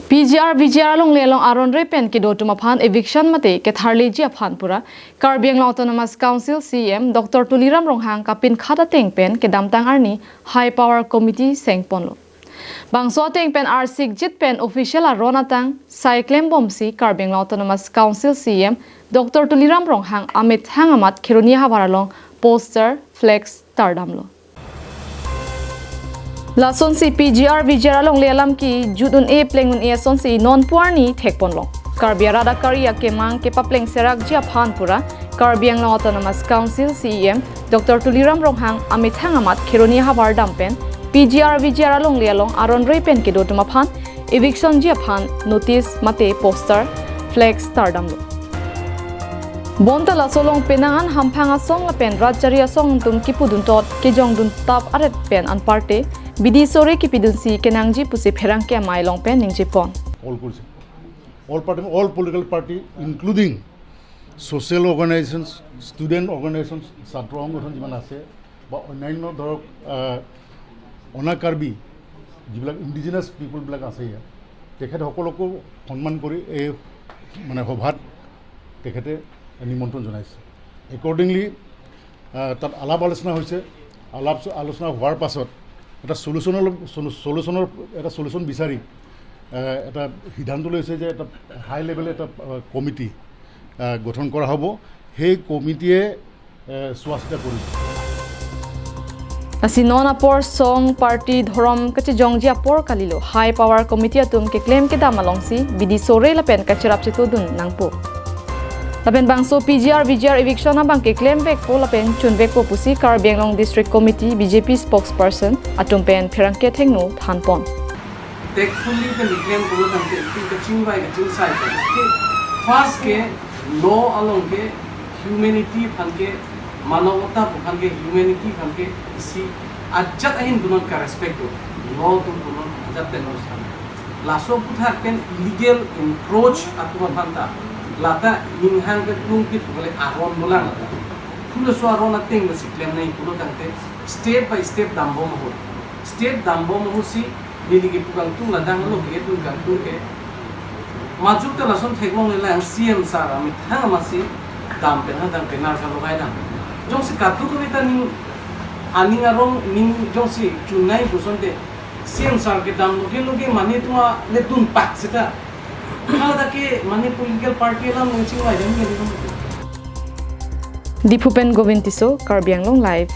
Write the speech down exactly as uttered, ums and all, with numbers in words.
P G R V G R alongle along aron re pen kedo atum aphan eviction mate ketharleji aphan pura Karbi Anglong Autonomous Council C E M Doctor Tuliram Ronghang kapinkhat ateng pen kedamtang arni High Power Committee sengponlo. Bangso ateng pen arsikjit pen official aron atang sai klembomsi Karbi Anglong Autonomous Council C E M Doctor Tuliram Ronghang amethang amat Kheroni ahavar along poster, flex tardamlo. Lasonsi P G R V G R alongle alam kejut un-e pleng un-e asonsi non pu arni thekponlong. Karbi arat akari akemang kepapleng serakji aphan pura Karbi Anglong Autonomous Council C E M Doctor Tuliram Ronghang amethang amat Kheroni ahavar dam pen P G R V G R alongle along aron re pen kedo atum aphan evictionji aphan notice mate poster, flex tardamlo. Bonta laso along penang an hamphang asong lapen rat jari asong atum kipudun tot kejongdun tap aret pen anparte bidi sore kipidunsi kenangji pusi pherangke amei along pen ningjepon. Call কৰিছে। All party, all political party, including social organisations, student organisations, ছাত্ৰ সংগঠন যিমান আছে বা অন্যান্য ধৰক আহ, অনা কাৰ্বি যিবিলাক ইণ্ডিজিনাছ পিপলবিলাক আছে ইয়াত, তেখেতসকলকো সন্মান কৰি এই মানে সভাত তেখেতে নিমন্ত্ৰণ জনাইছে। একৰ্ডিংলি আহ, তাত আলাপ আলোচনা হৈছে। আলাপ আলোচনা হোৱাৰ পাছত এটা চলিউশ্যনৰ চলিউশ্যনৰ এটা চলিউশ্যন বিচাৰি আহ, এটা সিদ্ধান্ত লৈছে যে এটা হাই লেভেল এটা আহ, কমিটি আহ, গঠন কৰা হ'ব। সেই কমিটিয়ে আহ, চোৱা চিতা কৰিব। Lasi non apor song, party, dhorom kachejongji apor kalilo, High Power Committee atum keklem kedam alongsi bidi sore lapen kacherap chetodun nangpo. Lapen bangso P G R V G R eviction abang keklem vekpo lapen chun vekpo pusi Karbi Anglong District Committee B J P spokesperson atum pen pherangke athengno thanpon. Tactfully pen keklem pulo tangte itum kachingvai kachingsai ke. First ke law along ke humanity aphan ke, manavta aphan ke, humanity aphan ke isi ajat ahin punon ka respect do. Law atum punon ajat pen non sthana. Laso aputhak pen illegal encroach atum aphan ta lata ninghang ke klung pit bole aron dolang lata. Pulo so aron ateng lo si klem nai pulo tangte step by step dambom ahut. Step dambom ahut si neli kepu kangtung ladak lo kedun kangtung ke. Majut ta lason theklongle lang C M sir amethang amatsi dam pen ha dam pen nar kalo kai dam. Jongsi katu kami ta ning aning arong ning jongsi chunai pusonte C M sir kedam loge loge mane atum le dunpak seta. Hala ta ke mane political party alam nang chingvai dam ke. Diphu pen Govind Tisso, Karbi Anglong Live.